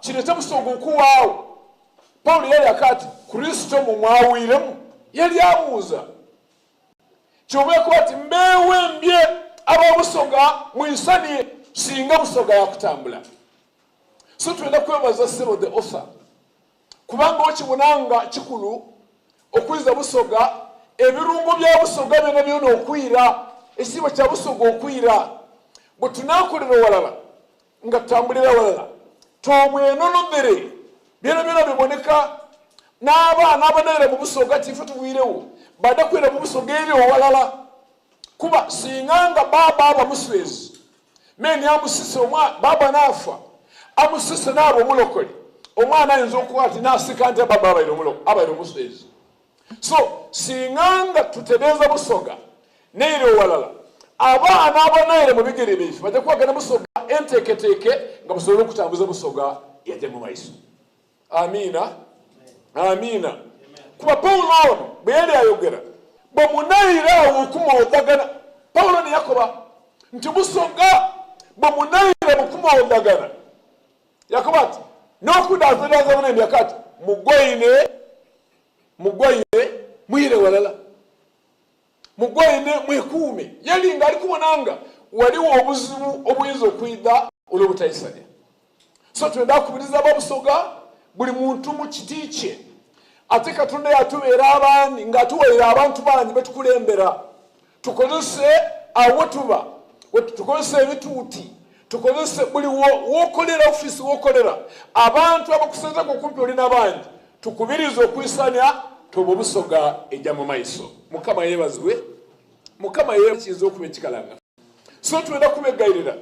Kireete Busoga okuwaagho. Paulo yali akaati Kurisito mumwawiremu? Yali abuuza. Kyova yakoba ati mbeewembye aba Busoga mwisanie singa Busoga yakutambula. So twenda kwebaza ssebo the author kubanga okibona nga kikulu okwiza Busoga ebirungo bya Busoga byona byona okwira ekitiibwa kya Busoga okwira bwe tunakolera walala nga tutambulira walala tobwenono dhere byona byona biboneka n'abaana abanaira mu Busoga tife tubwirewo bada kwira mu Busoga eri owalala kuba singa nga baba aba muswezi meni amusise omwa baba nafa amusise naaba omulokole omwana ayinza okuba ati nasika nti baba abaire omulo abaire omuswezi so singa nga tutereeza Busoga neire owalala abaana abanaire mu bigere byaife bajja kuwagana Busoga enteeketeeke nga busobole okutambuza Busoga yajja mu maiso. Amiina, amiina. Kuba Paulo ono bwe yali ayogera bwe munaire awo okumwodagana, Paulo ne yakoba nti Busoga bwe munaire mukumwodagana, yakoba ati n'okudaazaadaaza muno emyaka ati mugwaine mugwaine mwire walala. Mugwaine mwekuume. Yali nga ali kubona nga waliwo obuzibu obuyinza okwidha olw'obutaisania. So twenda kubiriza ababusoga buli muntu mu kiti kye. Ate Katonda yatubeera abandi nga atuwaire abantu bangi betukulembera. Tukozese awo tuba, tukozese ebituuti, tukozese buli wokolera ofiisi wokolera abantu abakusenzaku okumpi oli n'abangi tukubiriza okwisania tuba obusoga ejja mu maiso. Mukama yebazibwe. Mukama yekiyinza okuba ekikalanga. So twenda kubegayirira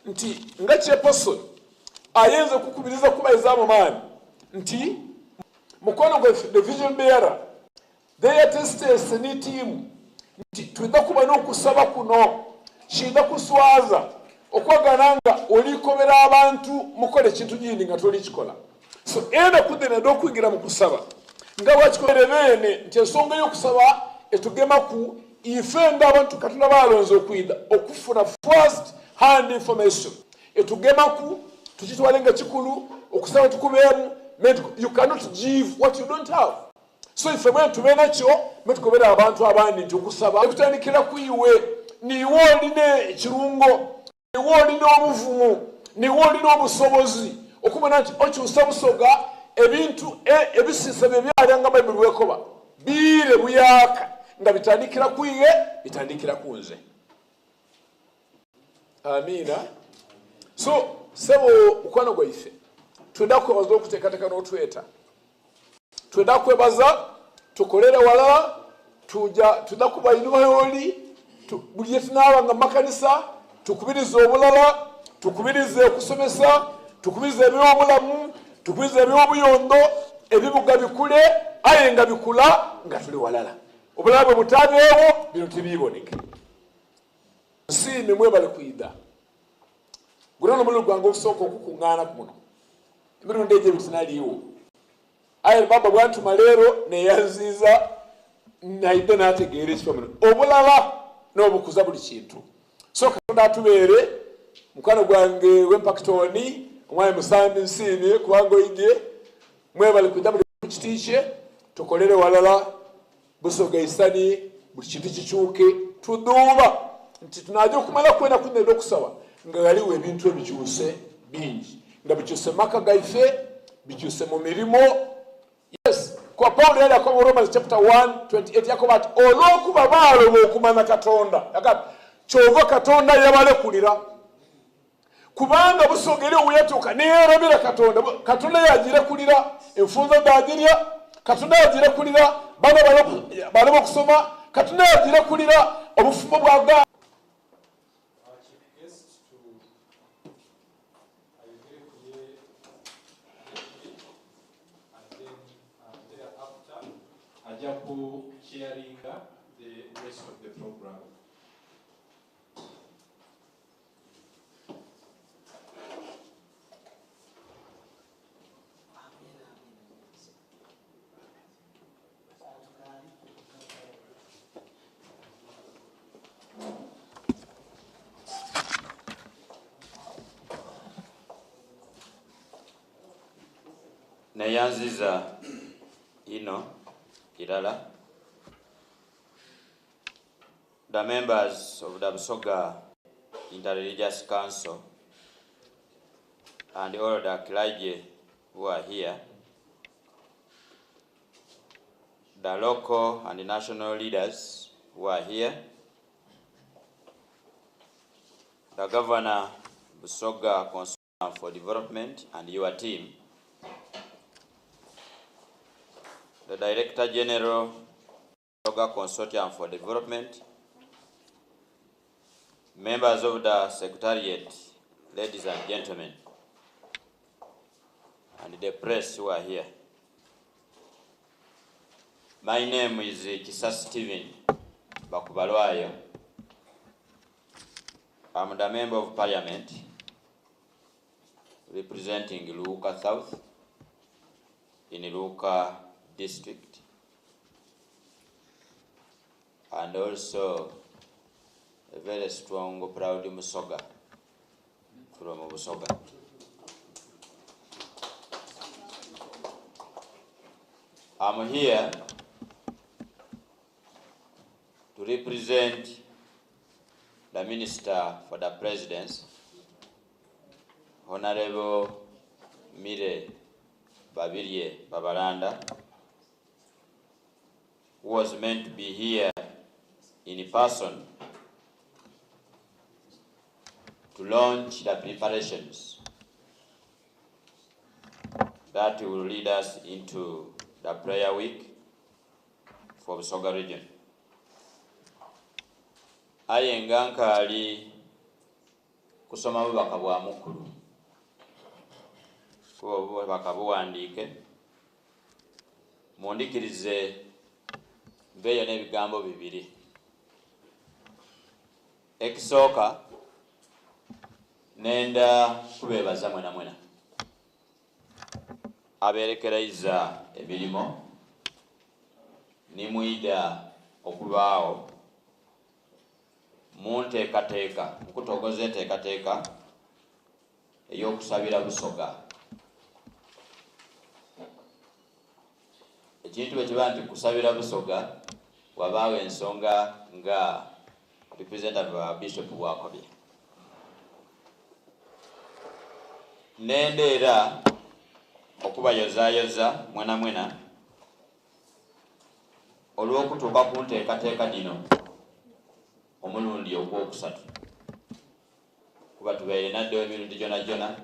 nti nga chairperson ayinza okukubiriza kubaiza mu maani nti mukono gwaffe the vision bearer Theyatesitese ni tiimu nti twidha kuba n'okusaba kuno. Kiidha kuswaza okwagana nga olikobera abantu mukole ekintu gindi nga toli kikola. So enaku dhino edh'okwingira mu kusaba nga bwakikobere beene nti ensonga ey'okusaba etugemaku ife nga abantu Katonda baalonze okwidha okufuna first hand information. Etugemaku tukitwale nga kikulu okusaba tukubeemu. You cannot give what you don't have. So ife bwe tube nakyo mwe tukobera abantu abandi nti okusaba ekutandikira ku iwe, niiwe olina ekirungo, niiwe olina obuvumu, niiwe olina obusobozi okubona nti okyusa Busoga ebintu e, ebisiisa bye byalya nga Bayibuli bwekoba biire buyaaka nga bitandikira ku iwe, bitandikira ku nze. Amiina. So sebo mukwano gwaife twenda kwebaza okuteekateeka n'otweta twenda kwebaza tukolere walala tuja twenda kuba inuma yoli buli yetunaaba nga makanisa tukubirize obulala tukubirize okusomesa tukubirize ebyobulamu tukubirize ebyobuyondo ebibuga bikule aye nga bikula nga tuli walala obulala bwe butabeewo bino tebiboneke. Nsiime mwebale kwidha. Guno n'omulundi gwange ogusooka okukungaana kuno. Emirundi egyo ebiri tinaliiwo. Aye baba bwantuma leero neyanziiza naidha nategeera ekifo muno. Obulala n'obukuza buli kintu. So Katonda atubeere mukwano gwange w'empakitooni omwami Musambi nsiimye kubanga oidhye. Mwebale kwidha buli ku kiti kye tukolere walala. Busoga isani buli kintu kikyuke. Tudhuuba nti tunaja okumalaku enaku dhino edh'okusaba nga ghaligho ebintu ebikyuse bingi, nga bikyuse mu maka gaife, bikyuse mu mirimo. Yes, kuba Paulo yali akoba mu Romans chapter 1 28 yakoba ati olw'okuba baaloba okumanya Katonda, yagamba kyova Katonda yabalekulira. Kubanga Busoga eri weyatuuka neyerabira Katonda, Katonda yagirekulira, enfunza dhagirya, Katonda yagirekulira, bana balema okusoma, Katonda yagirekulira, obufumbo bwaga. Ajja ku chairinga the rest of the program. Neyanziza inho irala the members of the Busoga Interreligious Council and all the clergy who are here, the local and national leaders who are here, the Governor Busoga Consortium for Development and your team, the Director General Busoga Consortium for Development, members of the Secretariat, ladies and gentlemen, and the press who are here. My name is Kisa Stephen Bakubalwayo. I'm the Member of Parliament representing Luuka South in Luuka District and also a very strong, proud Musoga from Busoga. I'm here to represent the Minister for the Presidency, Honorable Mire Babirye Babalanda, who was meant to be here in person to launch the preparations that will lead us into the prayer week for Busoga region. Aye nga nkaali kusoma bubaka bwa mukulu kuba obubaka buwandiike mundikirize mbeeyo n'ebigambo bibiri. Ekisooka nenda kubeebaza mwena mwena abeerekeraiza emirimu nimwida okubaawo mu nteekateeka mu kutogoza enteekateeka ey'okusabira Busoga. Ekintu bwe kiba nti kusabira Busoga wabaawo ensonga nga representative wa Bishop bwakobye. Nenda era okubayozaayoza mwena mwena olw'okutuuka ku nteekateeka dhino omulundi ogwokusatu kuba tubaire naddo emirundi gyona gyona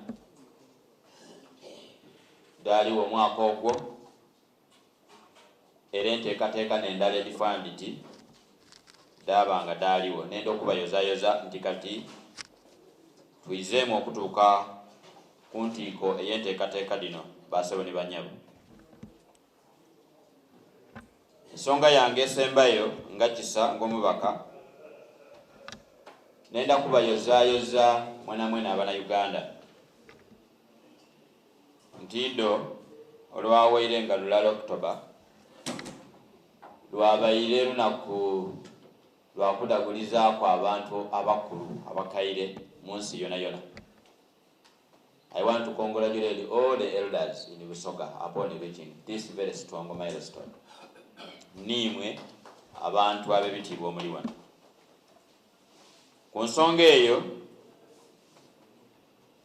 dhaaliwo omwaka ogwo era enteekateeka n'endala edhifaanana dhiti dhaaba nga dhaaliwo. Nenda okubayozayoza nti kati twizeemu okutuuka ku ntiiko ey'enteekateeka dhino basebo ni banyabo. Ensonga yange esembayo nga kisa ng'omubaka nenda kubayozayoza mwenamwena abana Uganda nti ddo olwawaire nga lulala October lwabaire lunaku lwakudagulizaaku abantu abakulu abakaire mu nsi yona yona. I want to congratulate all the elders in Busoga upon reaching this very strong milestone. Niimwe abantu ab'ebitiibwa omuli wano. Ku nsonga eyo,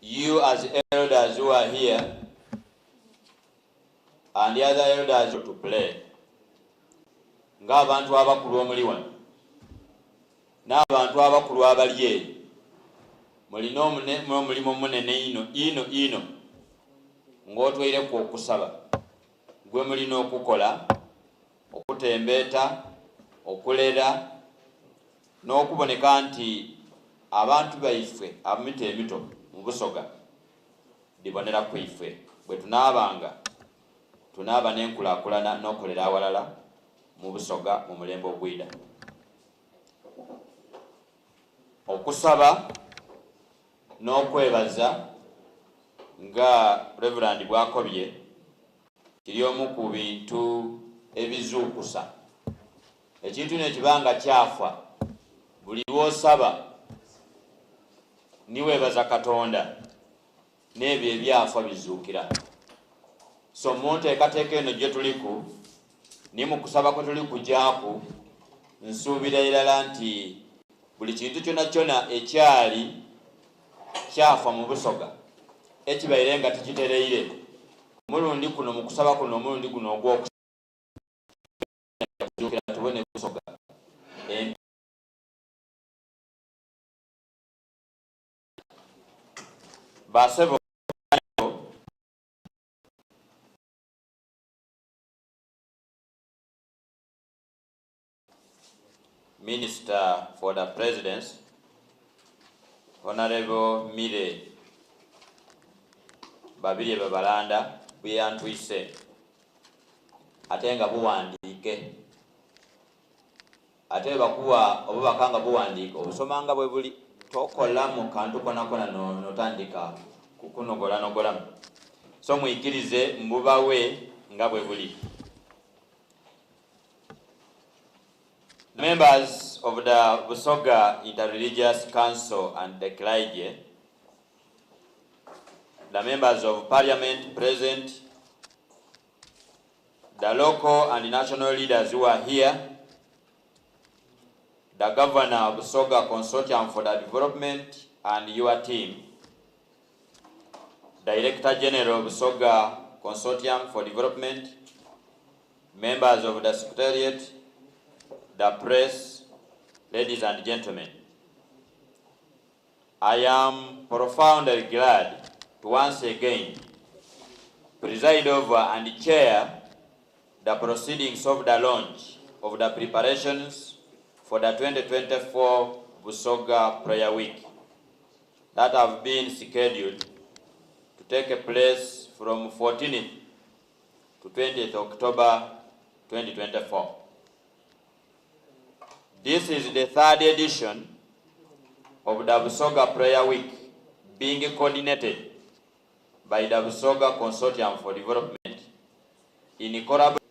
you as elders who are here and the other elders to play ng'abantu abakulu omuli wano n'abantu abakulu abali eyo mulina omulimu munene ino ino ino ng'otweireku okusaba gwe mulina okukola okutembeeta okulera n'okuboneka nti abantu baifwe ab'emito emito mu Busoga dibonera ku ife bwe tunaabanga tunaaba n'enkulaakulana n'okolera awalala mu Busoga mu mulembe ogwida. Okusaba n'okwebaza nga Reverand bwakobye kiri omu ku bintu ebizuukusa ekintu nekibanga kyafa buli lw'osaba niweebaza Katonda n'ebyo ebyafa bizuukira. So mu nteekateeka eno gye tuliku ni mu kusaba kwe tuli kujaaku, nsuubira irala nti buli kintu kyonakyona ekyali kyafa mu Busoga ekibaire nga tikitereire, ku mulundi kuno mu kusaba kuno omulundi guno ogw'okusatu kuzuukira tubone Busoga empya. Basebo Minister for the Presidency, Honorable Mire Babirye Babalanda bweyantwise ate nga buwandiike ate bwebakuwa obubaka nga buwandiike obusoma nga bwebuli tokolamu kantu konakona notandika kukunogolanogolamu so mwikirize mbubawe nga bwebuli. Members of the Busoga Interreligious Council and the clergy, the members of parliament present, the local and national leaders who are here, the governor of Busoga Consortium for the Development and your team, Director General of Busoga Consortium for Development, members of the Secretariat, the press, ladies and gentlemen. I am profoundly glad to once again preside over and chair the proceedings of the launch of the preparations for the 2024 Busoga Prayer Week that have been scheduled to take place from 14th to 20th October 2024. This is the third edition of the Busoga Prayer Week being coordinated by the Busoga Consortium for Development in collaboration.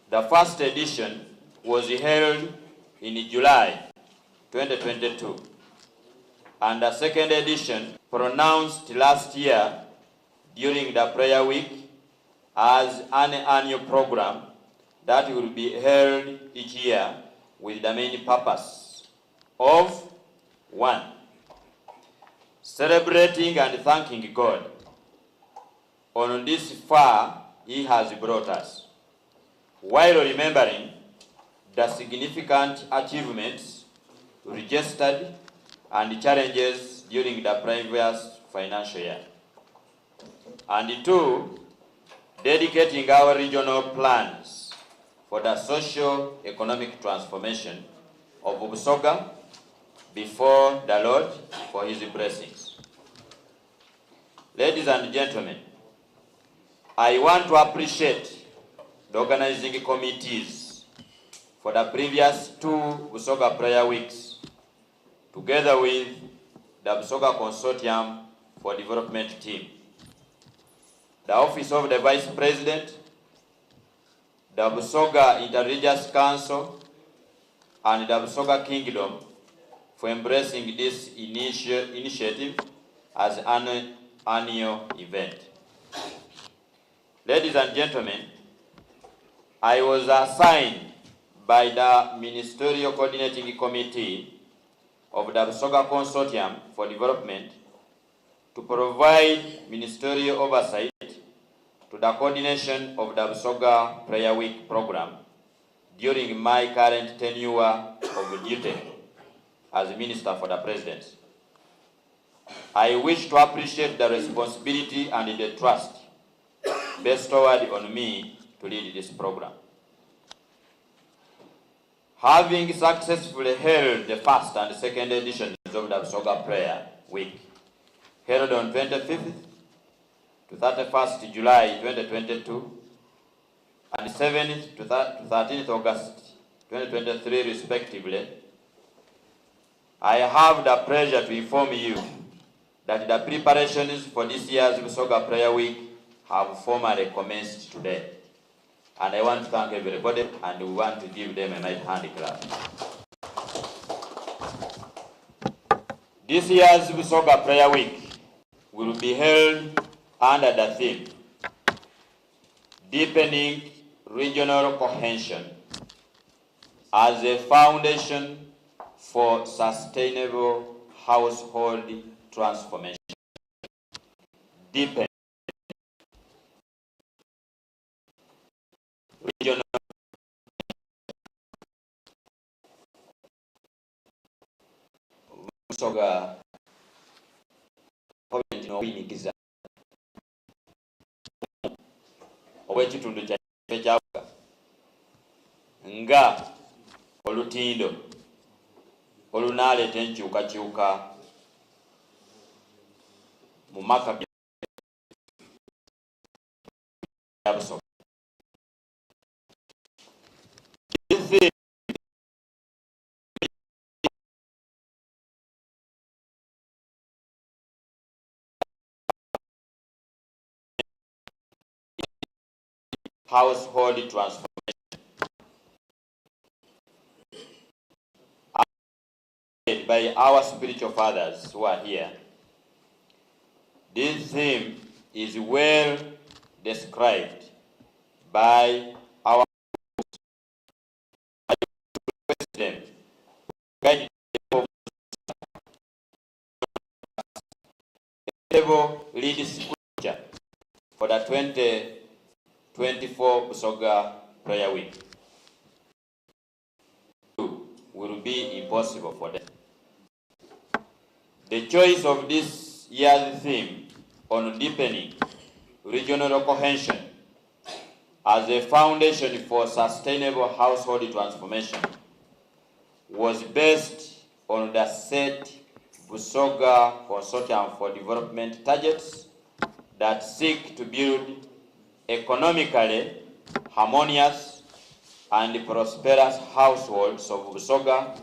The first edition was held in July 2022 and the second edition pronounced last year during the prayer week as an annual program that will be held each year with the main purpose of 1. Celebrating and thanking God on this far he has brought us, while remembering the significant achievements registered and challenges during the previous financial year. And 2, dedicating our regional plans for the socio-economic transformation of Busoga before the Lord for his blessings. Ladies and gentlemen, I want to appreciate the organizing committees for the previous 2 Busoga Prayer Weeks, together with the Busoga Consortium for Development team, the Office of the Vice President, the Busoga Interreligious Council, and the Busoga Kingdom for embracing this initiative as an annual event. Ladies and gentlemen, I was assigned by the Ministerial Coordinating Committee of the Busoga Consortium for Development to provide ministerial oversight to the coordination of the Busoga Prayer Week program during my current tenure of duty as Minister for the Presidency. I wish to appreciate the responsibility and the trust bestowed on me to lead this program. Having successfully held the first and second editions of the Busoga Prayer Week, held on 25th to 31st July 2022 and 7th to 13th August 2023 respectively, I have the pleasure to inform you that the preparations for this year's Busoga Prayer Week have formally commenced today. And I want to thank everybody, and we want to give them a nice hand clap. This year's Busoga Prayer Week will be held under the theme, Deepening Regional Cohesion as a Foundation for Sustainable Household Transformation. Deepen Regional Busoga n'okuyingiza obw'ekitundu kyaffe kya nga olutindo olunaaleeta enkyukakyuka mu maka ga Busoga. Household transformation by our spiritual fathers who are here. This theme is well described by our president, guide the lead scripture for the 2024 Busoga Prayer Week will be impossible for them. The choice of this year's theme on deepening regional cohesion as a foundation for sustainable household transformation was based on the set Busoga Consortium for Development targets that seek to build economically harmonious and prosperous households of Busoga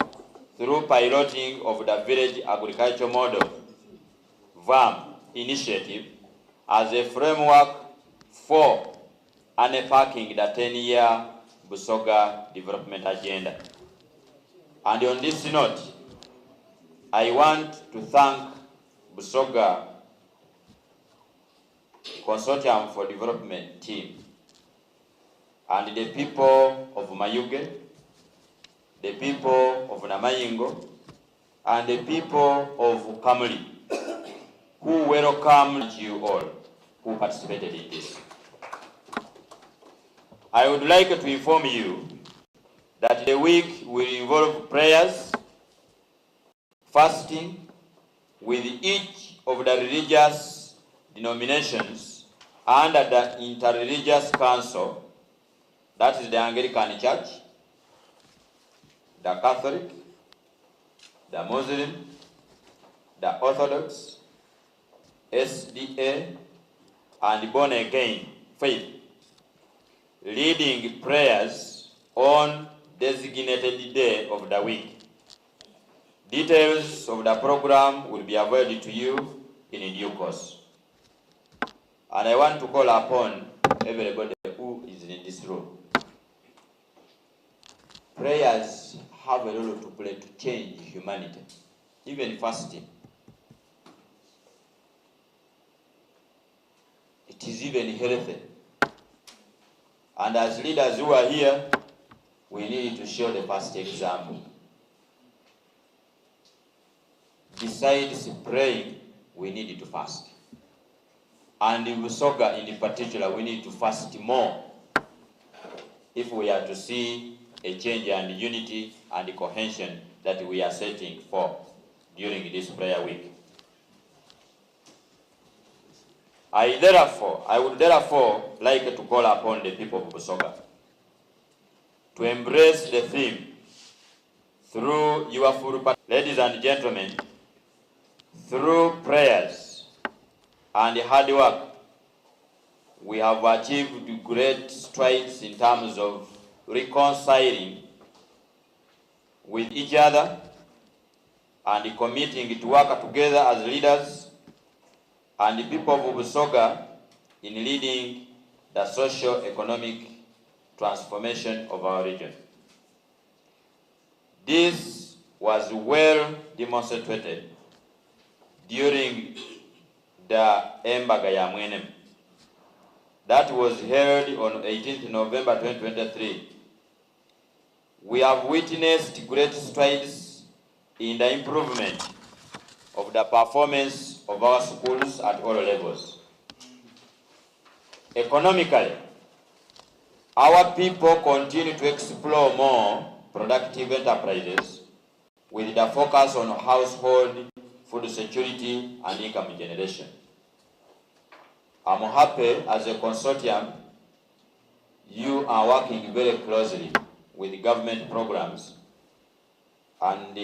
through piloting of the Village Agriculture Model VAM initiative as a framework for unpacking the 10-year Busoga Development Agenda. And on this note, I want to thank Busoga Consortium for Development team and the people of Mayuge, the people of Namayingo, and the people of Kamuli, who welcomed you all who participated in this. I would like to inform you that the week will involve prayers, fasting with each of the religious denominations under the Interreligious Council, that is the Anglican Church, the Catholic, the Muslim, the Orthodox, SDA, and Born Again Faith, leading prayers on designated day of the week. Details of the program will be available to you in due course. And I want to call upon everybody who is in this room. Prayers have a role to play to change humanity, even fasting. It is even healthy. And as leaders who are here, we need to show the first example. Besides praying, we need to fast. And in Busoga in particular, we need to fast more if we are to see a change and unity and cohesion that we are setting for during this prayer week. I therefore, I would therefore like to call upon the people of Busoga to embrace the theme through your full part. Ladies and gentlemen, through prayers and hard work, we have achieved great strides in terms of reconciling with each other and committing to work together as leaders and the people of Busoga in leading the socio-economic transformation of our region. This was well demonstrated during the Embaga ya Mwenemu. that was held on 18th November 2023, we have witnessed great strides in the improvement of the performance of our schools at all levels. Economically, our people continue to explore more productive enterprises with the focus on household food security and income generation. I'm happy as a consortium you are working very closely with government programs and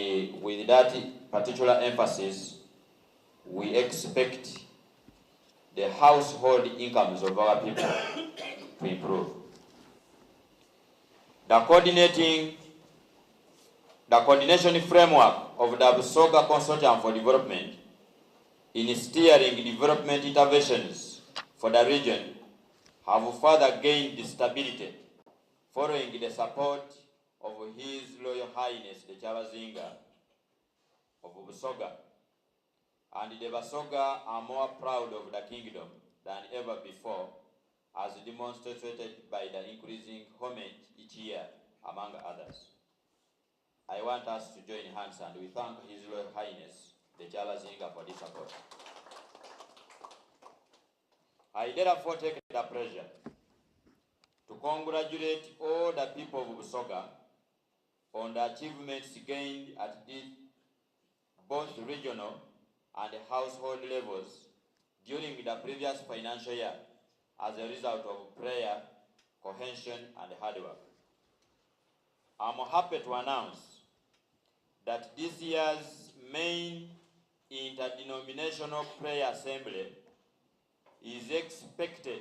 with that particular emphasis we expect the household incomes of our people to improve. The coordinating the coordination framework of the Busoga Consortium for Development in steering development interventions for the region have further gained stability following the support of His Royal Highness the Kyabazinga of Busoga and the Basoga are more proud of the kingdom than ever before as demonstrated by the increasing homage each year among others. I want us to join hands and we thank His Royal Highness the Kyabazinga for this support. I therefore take the pleasure to congratulate all the people of Busoga on the achievements gained at this both regional and household levels during the previous financial year as a result of prayer, cohesion, and hard work. I'm happy to announce that this year's main interdenominational prayer assembly is expected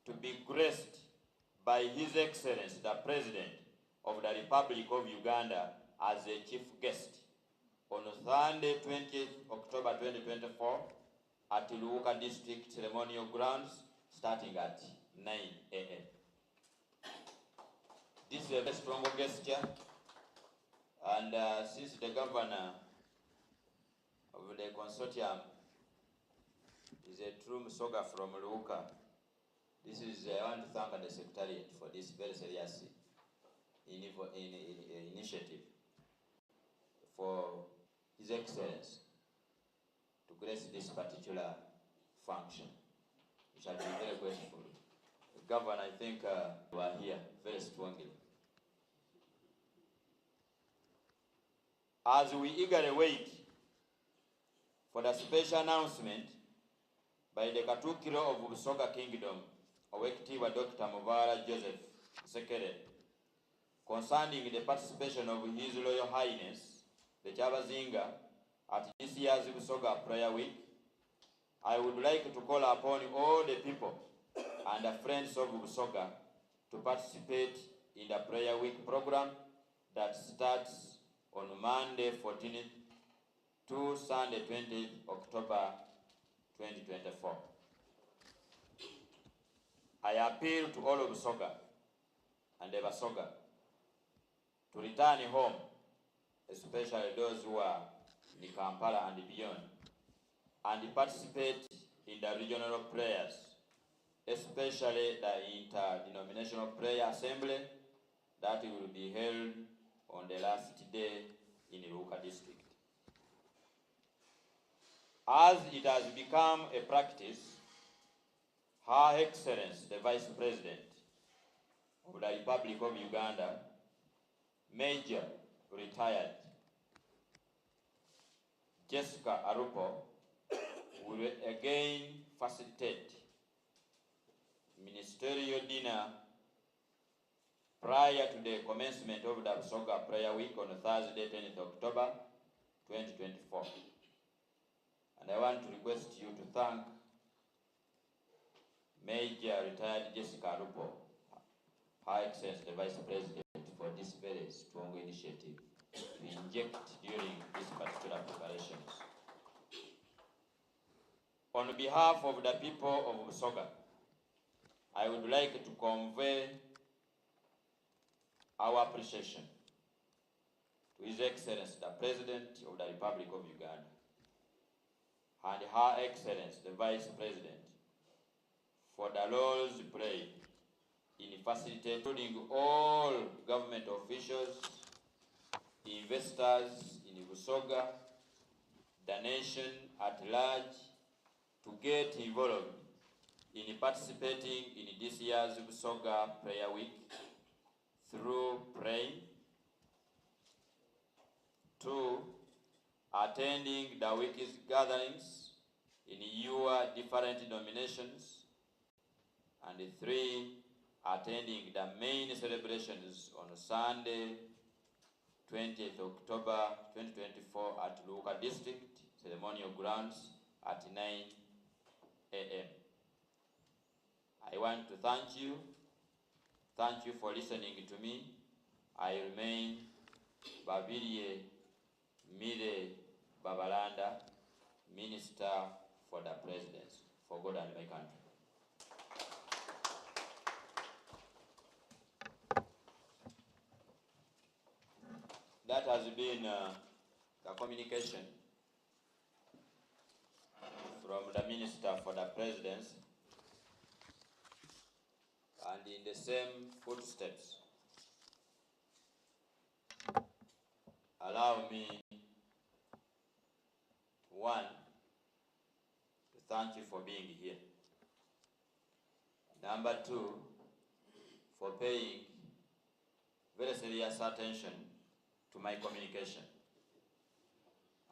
to be graced by His Excellency the President of the Republic of Uganda as a chief guest on Sunday, 20th October 2024 at Luuka District Ceremonial Grounds starting at 9 a.m. This is a very strong gesture and since the governor of the consortium is a true Musoga from Luuka, this is, I want to thank the Secretariat for this very serious in, in, in, initiative for His Excellency to grace this particular function. We shall be very grateful. Governor, I think you are here very strongly. As we eagerly wait for the special announcement by the Katukiro of Busoga Kingdom, Owekitiibwa Dr. Muvara Joseph Sekere, concerning the participation of His Royal Highness, the Kyabazinga, at this year's Busoga Prayer Week, I would like to call upon all the people and the friends of Busoga to participate in the Prayer Week program that starts on Monday 14th to Sunday 20th October 2024. I appeal to all of Busoga and the Basoga to return home, especially those who are in Kampala and beyond, and participate in the regional prayers, especially the interdenominational prayer assembly that will be held on the last day in Luuka district. As it has become a practice, Her Excellency the Vice President of the Republic of Uganda, Major retired Jessica Alupo, will again facilitate ministerial dinner prior to the commencement of the Busoga Prayer Week on Thursday, 10th October 2024. And I want to request you to thank Major retired Jessica Alupo, Her Excellency the Vice President, for this very strong initiative to inject during these particular preparations. On behalf of the people of Busoga, I would like to convey our appreciation to His Excellency the President of the Republic of Uganda and Her Excellency the Vice President for the roles played in facilitating all government officials, investors in Busoga, the nation at large to get involved in participating in this year's Busoga Prayer Week through praying, 2, attending the week's gatherings in your different denominations, and 3, attending the main celebrations on Sunday, 20th October 2024 at Luuka District Ceremonial Grounds at 9 a.m. I want to thank you. Thank you for listening to me. I remain Babirye Milly Babalanda, Minister for the Presidency, for God and my country. That has been the communication from the Minister for the Presidency, and in the same footsteps, allow me, 1, to thank you for being here. Number 2, for paying very serious attention to my communication.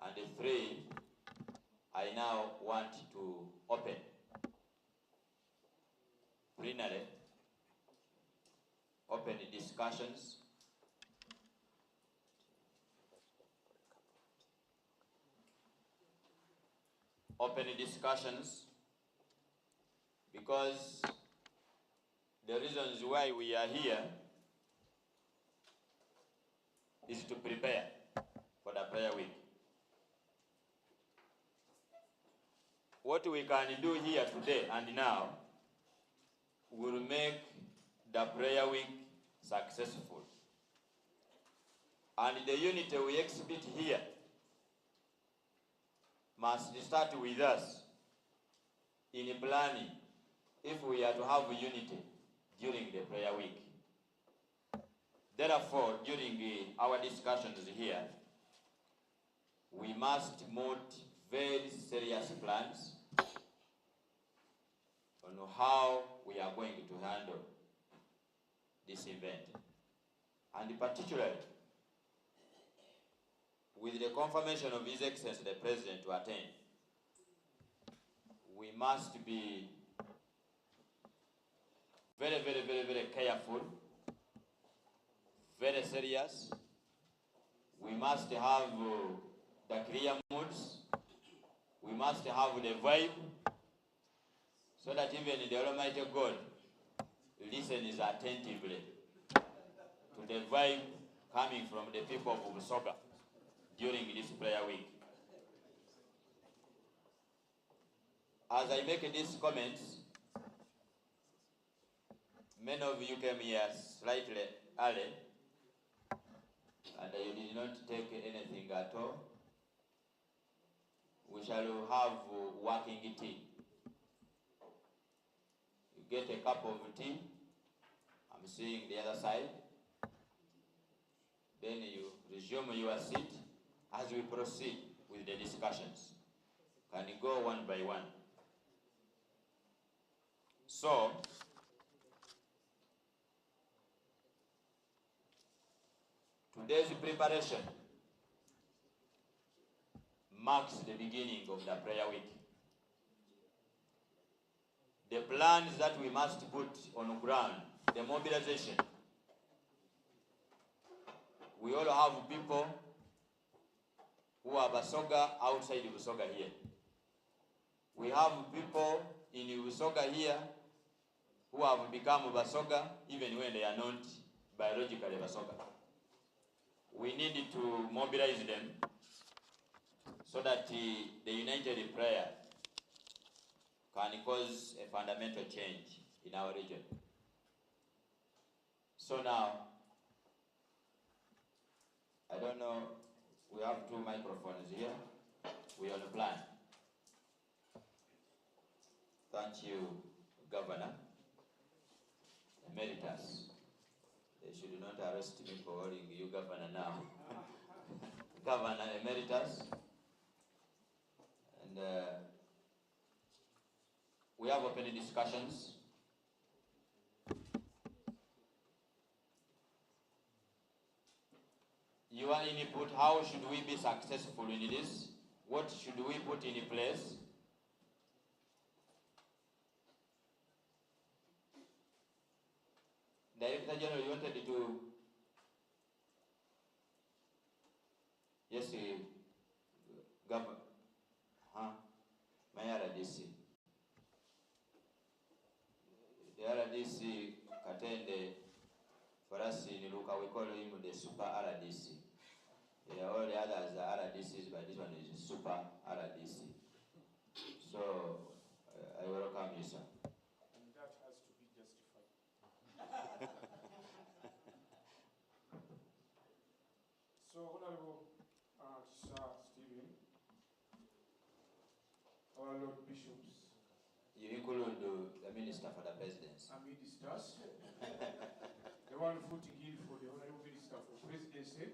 And 3, I now want to open plenary, open discussions open discussions, because the reasons why we are here is to prepare for the prayer week. What we can do here today and now will make the prayer week successful. And the unity we exhibit here must start with us in planning if we are to have unity during the prayer week. Therefore, during our discussions here, we must mount very serious plans on how we are going to handle this event. And particularly, with the confirmation of His Excellency the President to attend, we must be very, very, very, very careful, very serious. We must have the clear moods. We must have the vibe, so that even the Almighty God listens attentively to the vibe coming from the people of Busoga during this prayer week. As I make these comments, many of you came here slightly early and you did not take anything at all. We shall have working tea. You get a cup of tea. I'm seeing the other side. Then you resume your seat as we proceed with the discussions. Can you go one by one? So, today's preparation marks the beginning of the prayer week. The plans that we must put on ground, the mobilization. We all have people who are Basoga outside Busoga here. We have people in Busoga here who have become Basoga even when they are not biologically Basoga. We need to mobilize them so that the united prayer can cause a fundamental change in our region. So now, I don't know, we have 2 microphones here. We are on the plan. Thank you, Governor Emeritus. They should not arrest me for calling you governor now. Governor Emeritus. And we have open discussions. Your input, how should we be successful in this? What should we put in place? Director General, you wanted to... Yes, Governor. Huh? My RDC. The RDC, Katende, for us in Luuka, we call him the super RDC. Yeah, all the others are RDCs, but this one is super RDC. So, I welcome you, sir. And that has to be justified. So, Honorable Sir Stephen, our Lord Bishops, You include the Minister for the Presidency. And ministers, the one footing in for the Honorable Minister for Presidency,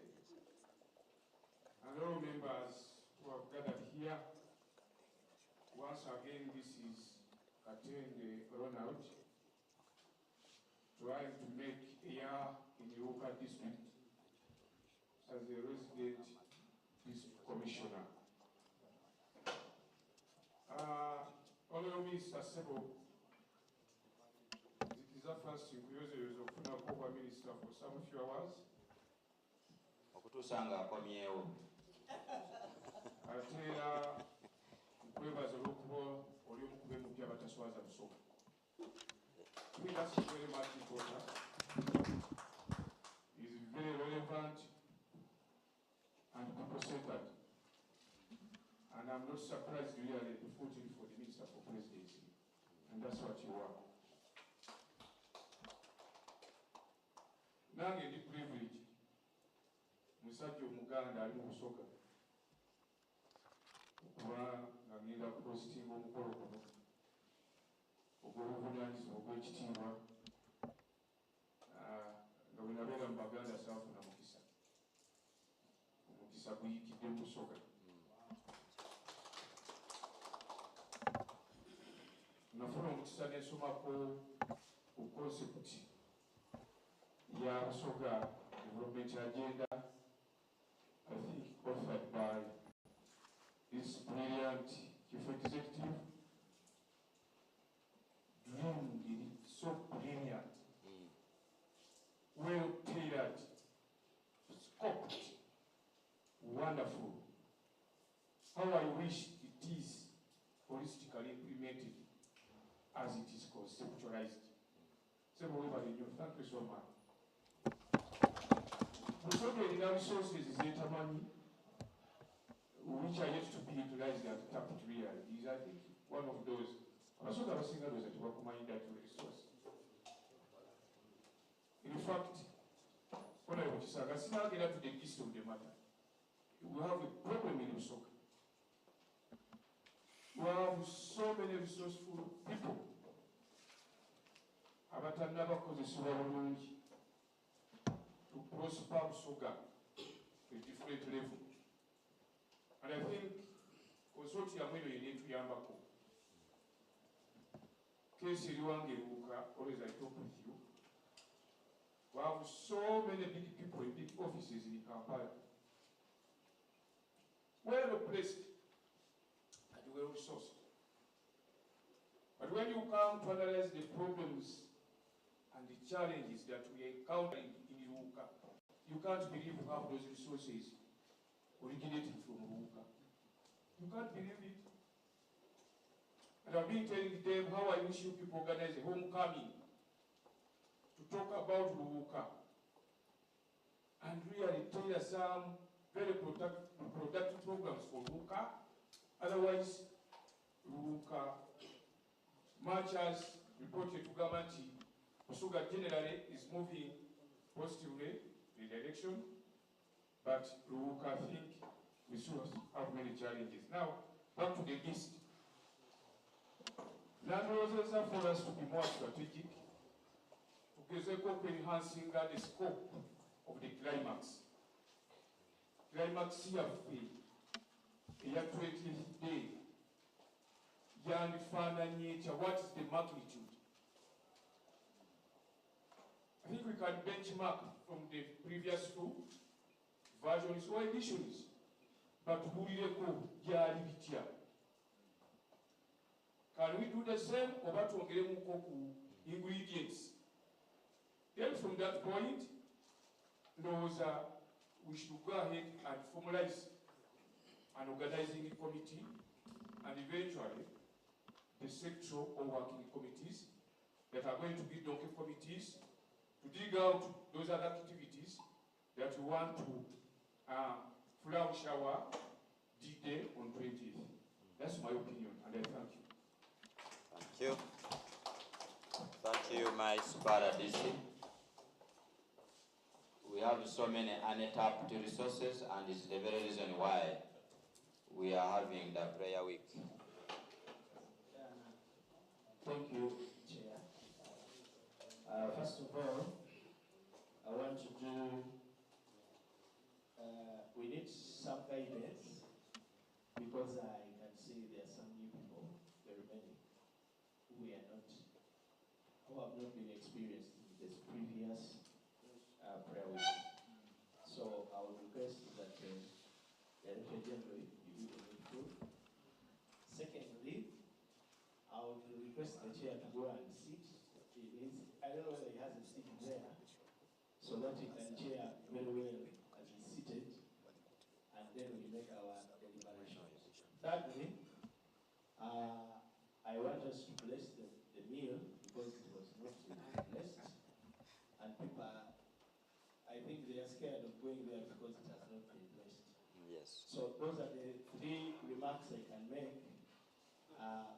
and all members who have gathered here. Once again, this is Katende Ronald, trying to make a year in the Luuka district as a resident district commissioner. Honorable Minister Sebo, nzikiriza first nkuyozeyoza okufunako obwa minister for some few hours. Okutuusa nga akomyewo. Ate era nkwebaza olw'okuba oli omu ku b'emupya abataswaza Busoga. I think that's very much important. It's very relevant and people-centered. And I'm not surprised really to put in for the Minister for Presidency. And that's what you are. Nange ndi privilege. Musajja Omuganda ali mu Busoga. Okuba nga ngenda kuhostinga omukolo guno ogw'obuvunaanyizibwa ogw'ekitiibwa. Nga bwe nabeera mu Baganda saafuna mukisa. Omukisa guyikidde mu Busoga. Nafuna omukisa ne nsomako ku concept ya Busoga Development Agenda, I think authored by this brilliant chief executive. Dreamed it so brilliant, well tailored, scoped, wonderful. How I wish it is holistically implemented as it is conceptualized. Sebo webale nnyo, thank you so much. Busoga erina resources zetamanyi which are yet to be utilized and tapped really. Is, I think, one of those. Abasoga abasinga ndowooza tebakumanyi that resource. In fact, Honorable Kisanga, sinagenda to the gist of the matter. We have a problem in Busoga. We have so many resourceful people abatannaba kukozesebwa bulungi to prosper Busoga to a different level. And I think consortium eno yeneetuyambako. Case eri wange eruuka, always I talk with you. We have so many big people in big offices in Kampala. Well placed and well resourced. But when you come to analyze the problems and the challenges that we are encountering in Luuka, you can't believe we have those resources originating from Luuka. You can't believe it. And I've been telling them how I wish you people organize a homecoming to talk about Luuka and really tailor some very productive programs for Luuka. Otherwise, Luuka, much as reported to government, Busoga generally is moving positively in the direction, but Luuka, I think, we still have many challenges. Now, back to the list. Nandowozezza for us to be more strategic, tugezeeko oku enhancinga the scope of the climax. Climax yaffe eya 20th day yandifaananye etya? What is the magnitude? I think we can benchmark from the previous two versions or editions, batubuulireko byali bitya. Can we do the same oba twongeremuko ku ingredients? Then from that point, ndowooza we should go ahead and formalize an organizing committee and eventually the sectoral or working committees that are going to be donkey committees to dig out those other activities that we want to flourish our D-Day on 20th. That's my opinion, and I thank you. Thank you. Thank you, my super RDC. We have so many untapped resources, and it's the very reason why we are having the prayer week. Thank you, Chair. First of all, I want to do, we need some guidance because I can see there are some new people, very many, who are not, who have not been experienced in this previous prayer week. So I would request that Director General, you do the needful. Secondly, I would request the chair to go and sit. I don't know whether he has a seat there, so that he can chair very well as he's seated, and then we make our deliberations. Thirdly, I want us to bless the meal because it was not blessed, and people are, I think they are scared of going there because it has not been blessed. Yes. So those are the three remarks I can make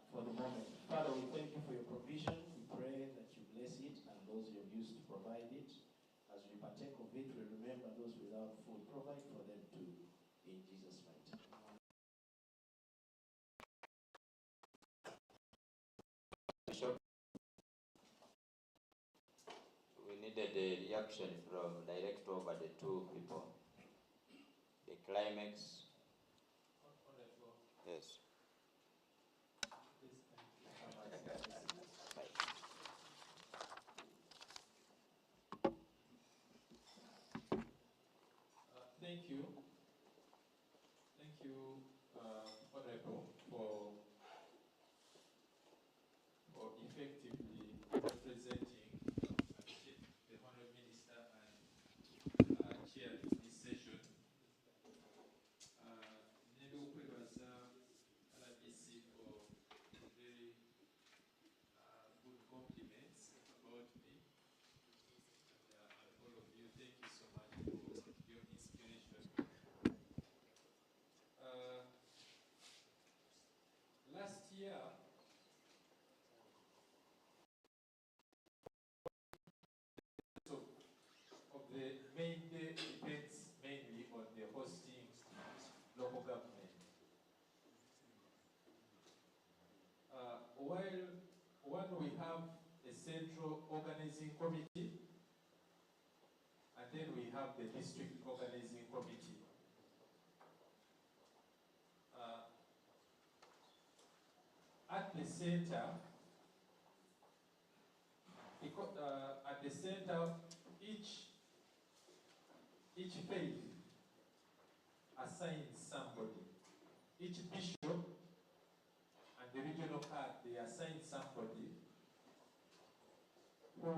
for the moment. Father, we thank you for your provision. We pray that you bless it and those you have used to provide it. As we partake of it, we remember those without food. Provide for them too, in Jesus' mighty name. Bishop, we needed a reaction from director over the two people. The climax. Yes. Right. Thank you. Thank you, Honorable, for effectively representing the Honorable Minister and chairing this session. Nenda okwebaza RDC for the very good compliments about me. And all of you, thank you so much for your inspiration. Last year, of the main day depends mainly on the hosting local government. While one we have a central organizing committee, and then we have the district organizing committee. At the center, at the center, each faith assigns somebody. Each bishop and the regional card, they assign somebody who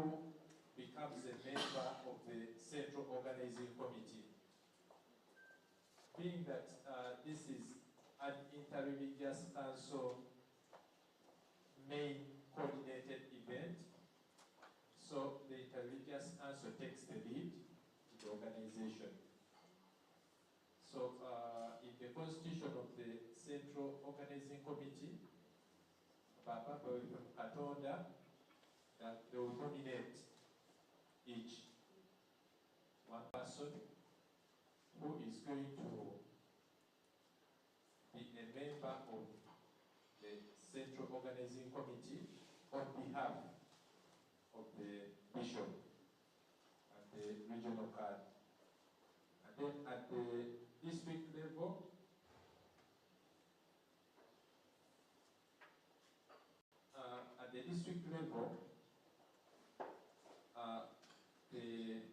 becomes a member of the central organizing committee. Being that this is an interreligious council main coordinated event, so the interreligious council takes the lead in the organization. So in the constitution of the Central Organizing Committee, Papa Katonda, that they will nominate each one person who is going to be a member of the Central Organizing organizing committee on behalf of the bishop and the regional card. And then at the district level, at the district level, the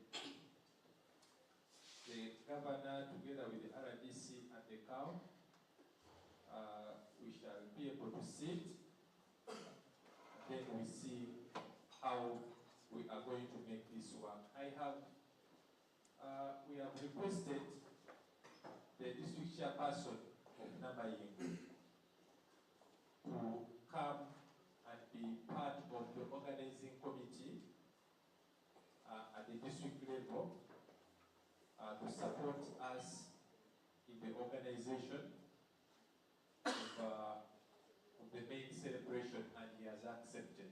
governor together with the RDC and the COW, we shall be able to sit, and then we see how we are going to make this work. We have requested the district chairperson of Namayingo to come and be part of the organizing committee at the district level to support us in the organization of the main celebration, and he has accepted.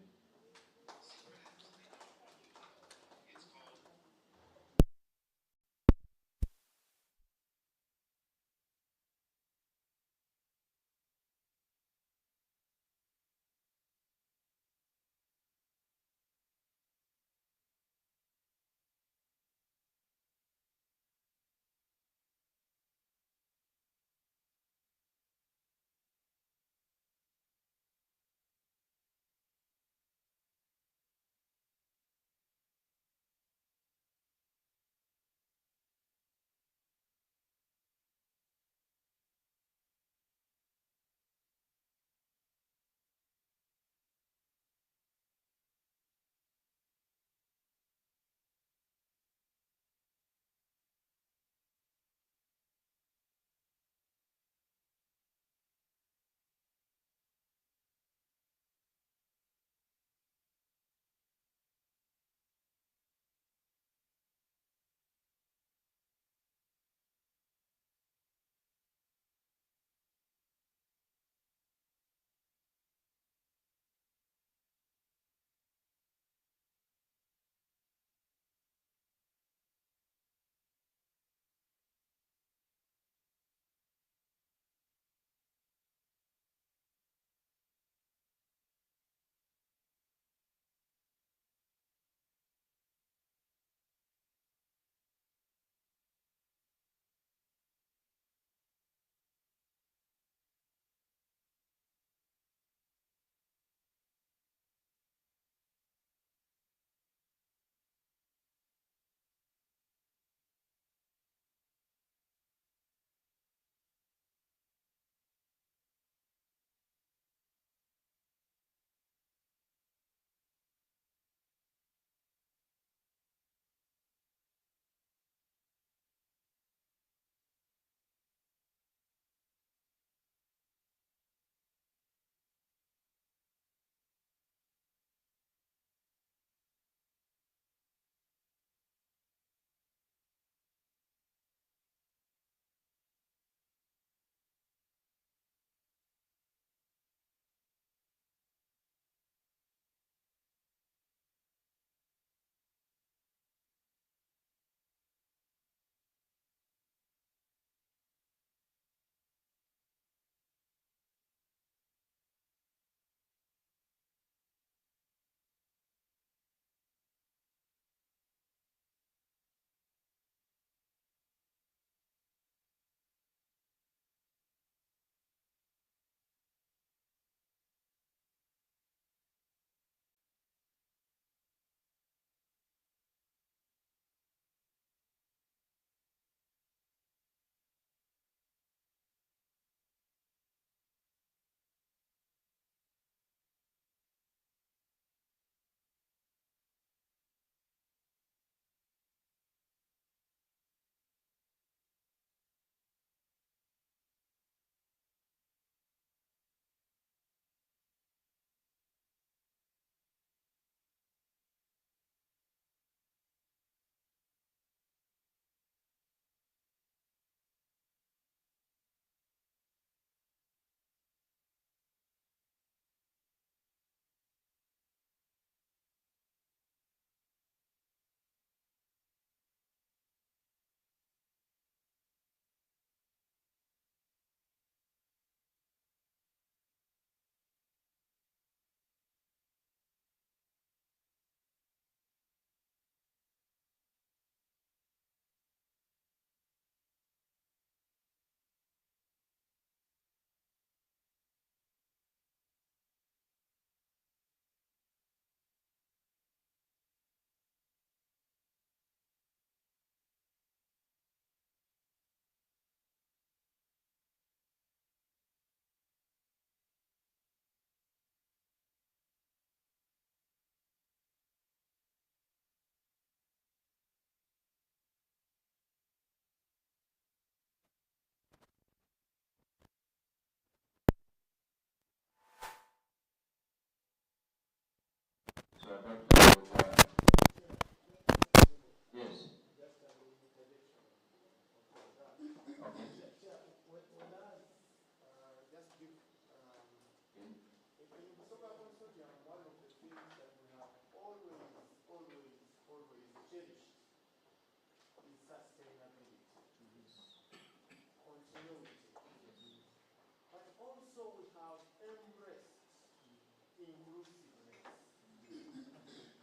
inclusiveness.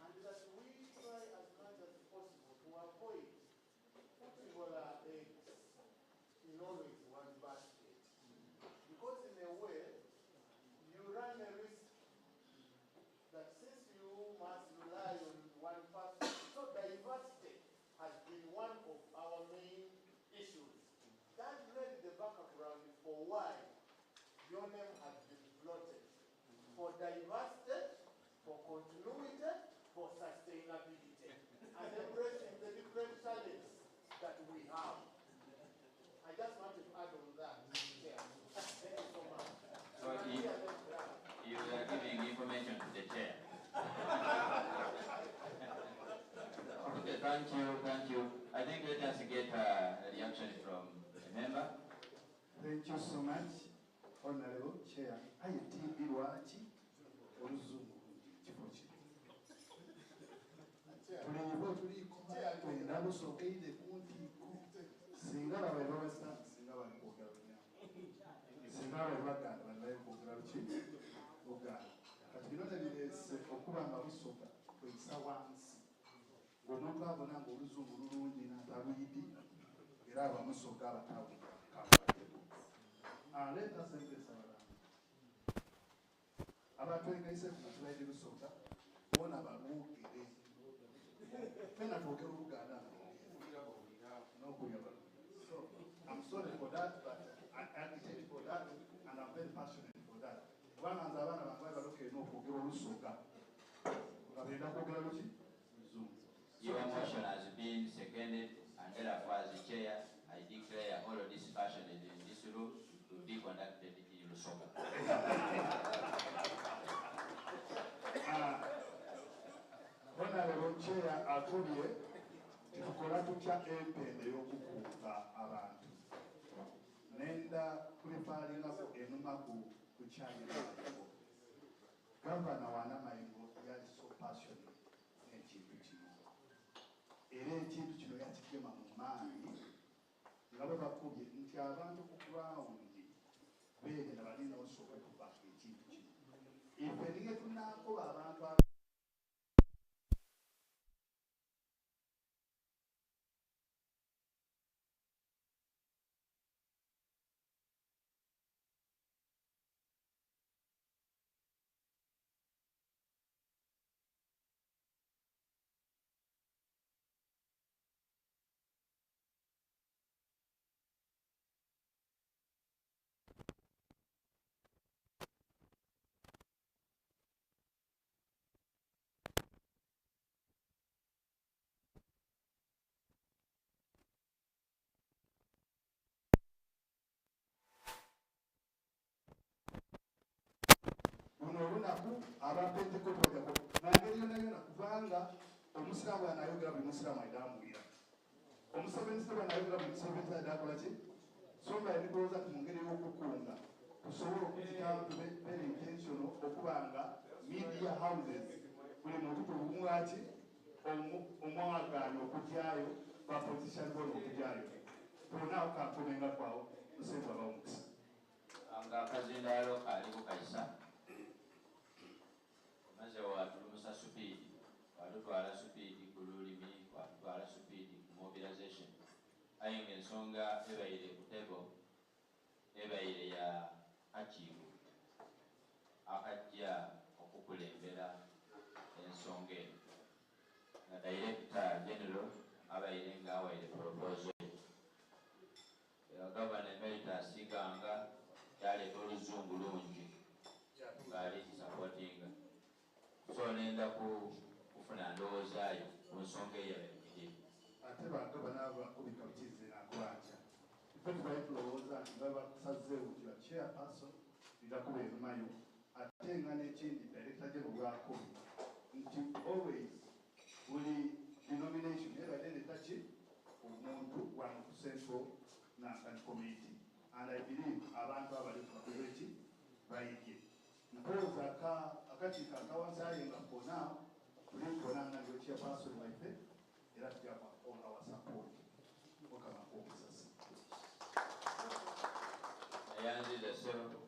And that we try as much as possible to avoid putting all our eggs in always one basket. Because in a way, you run a risk that since you must rely on one person, so diversity has been one of our main issues. That laid the background for why your name has been floated. For diversity, for continuity, for sustainability, and embracing the different challenges that we have. I just wanted to add on that. Yeah. Thank you so much. So you are giving information to the chair. Okay, thank you, thank you. I think let us get a reaction from the member. Thank you so much, Honorable Chair. Aye TB lwaki oluzungu kifo kino? Tuliibo tuliiko twenda busokeire ku ntiiko singa babaire babasiraamu singa bali kwogera Lunyankole, singa babaire Baganda bali bali kwogera luki Luganda. Kati bino tebireese okuba nga Busoga kweyisa wansi ng'omuntu abona ng'oluzungu lulungi n'ataluyidi era abamusoga abatawulira kambatego. Let us embrace our language. Abatwegaise ku tubaire Busoga bona balwogere, fena twogera Oluganda n'okulya balwogere. So I'm sorry for that, but I agitate for that and I'm very passionate for that. Kubanga nze abaana bange bali balokere n'okwogera Olusoga nga benda kwogera luki Luzungu. Your motion has been seconded, and therefore as the chair, I declare all discussion in this room to be conducted in Lusoga. Ah, Honorable Chair akubye titukola tutya empenda ey'okukuuka abantu. Nenda kulifaalingako enuma ku kukyayiramayingo. Gavana wa Namayingo yali so passionate n'ekintu kino, era ekintu kino yakigema mu maanyi nga bwe bakubye nti abantu ku ground beerera balina osooka okuba ekintu kino. Ife niye tunaakoba abantu luno olunaku abapentekote bajja mu ngeri yonna yonna, kubanga omusiraamu anayogera buli musiraamu ayina amuwulira, omusevenisi bw'anayogera buli musevenisi ayina akola ki. So nga ndowooza nti mu ngeri y'okukunga tusobole okugita tube very intentional okuba nga media houses buli muntu tubumwaki omwagaanya okugyayo, ba politician bona okugyayo tonaawo kankomenga kwawo. Musengwa abawo omukisa. Nga akazindaalo kaali kukayisa omaze watulumusa speed, watutwala speed ku lulimi, watutwala speed ku mobilization, aye nga ensonga ebaire ku table ebaire ya kakiiko akajja okukulembera ensonga eno nga director general abaire nga awaire proposal. Gavana Emeritus Ganga yaleeta oluzungu lungi ng'ali kisupportinga, so nenda kufuna ndowoozaayo ku nsonga eyo eri. Ate bagabana bakubika bukize nakubanja ife tubaye tulowooza nti baba basazeewo nti ba chairperson lirakuba enumayo, ate nga n'ekindi director general bwakobi nti always buli denomination ebadde ereeta ki omuntu wano ku central nankani committee, and I believe abantu abali kubakulweki bayidye mpooza akakiiko akawansi, aye nga for now tuli kubona nga niwe chairperson waife era tujja all our support. Mukama akw'omusasi. Eyanziza ssebo.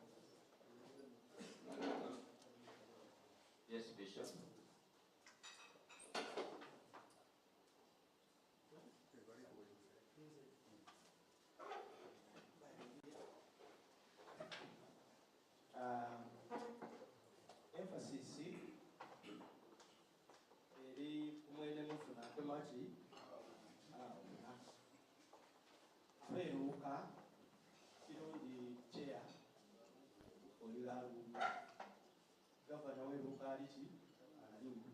ki? Awona. Abeeruuka kirungi chair oli ghaluuka. Gavana w'eruuka ali ki? Aliwo.